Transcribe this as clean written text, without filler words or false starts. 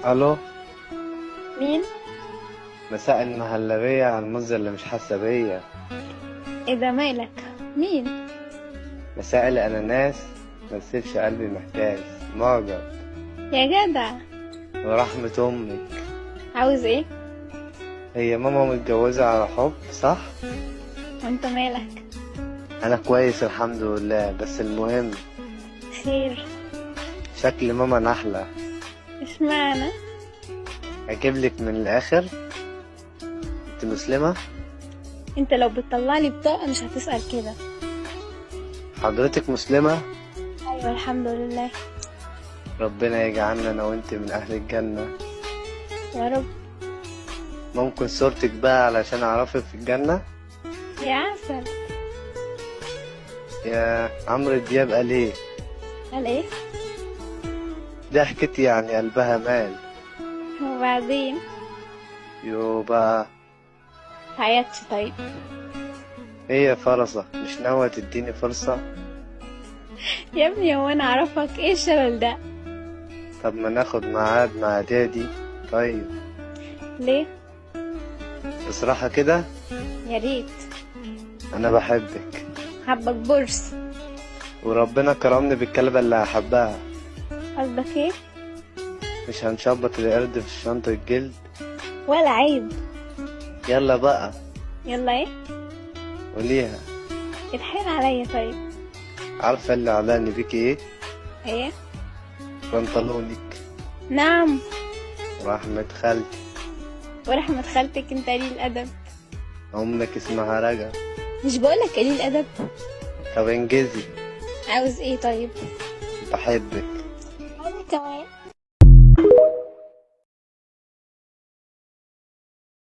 الو. مين؟ مساء المهلبية على المزة اللي مش حاسة بيا. ايه ده مالك؟ مين؟ مساء الاناناس، ما تسيبش قلبي محتاس معجب. يا جدع، ورحمة امك. عاوز ايه؟ هي ماما متجوزة على حب صح؟ وانت مالك؟ انا كويس الحمد لله، بس المهم خير. شكل ماما نحلة. اشمعنى؟ اجيب لك من الاخر، انت مسلمة؟ انت لو بتطلعلي بطاقة مش هتسأل كده. حضرتك مسلمة؟ ايوه الحمد لله. ربنا يجعلنا انا وانت من اهل الجنة يا رب. ممكن صورتك بقى علشان اعرفك في الجنة؟ يا عسل. يا عمرو دياب قال ايه؟ قال ايه؟ ضحكت يعني قلبها مال. وبعدين؟ يو بقى تعيطش طيب. ايه يا فرصة، مش ناوية تديني فرصة؟ يا ابني هو انا اعرفك؟ ايه الشلل ده؟ طب ما ناخد ميعاد مع دادي. طيب ليه؟ بصراحة كده يا ريت. انا بحبك. حبك برص. وربنا كرمني بالكلبة اللي هحبها. قصدك ايه؟ مش هنشبط القرد في شنطة الجلد. ولا عيب. يلا بقى. يلا ايه؟ قوليها. اتحايل عليا طيب. عارفة اللي علقني بيكي ايه؟ ايه؟ بنطلونك. نعم. ورحمة خالتي. ورحمة خالتك انت قليل الادب. امك اسمها رجب. مش بقولك قليل ادب؟ طب انجزي. عاوز ايه طيب؟ بحبك. انا كمان.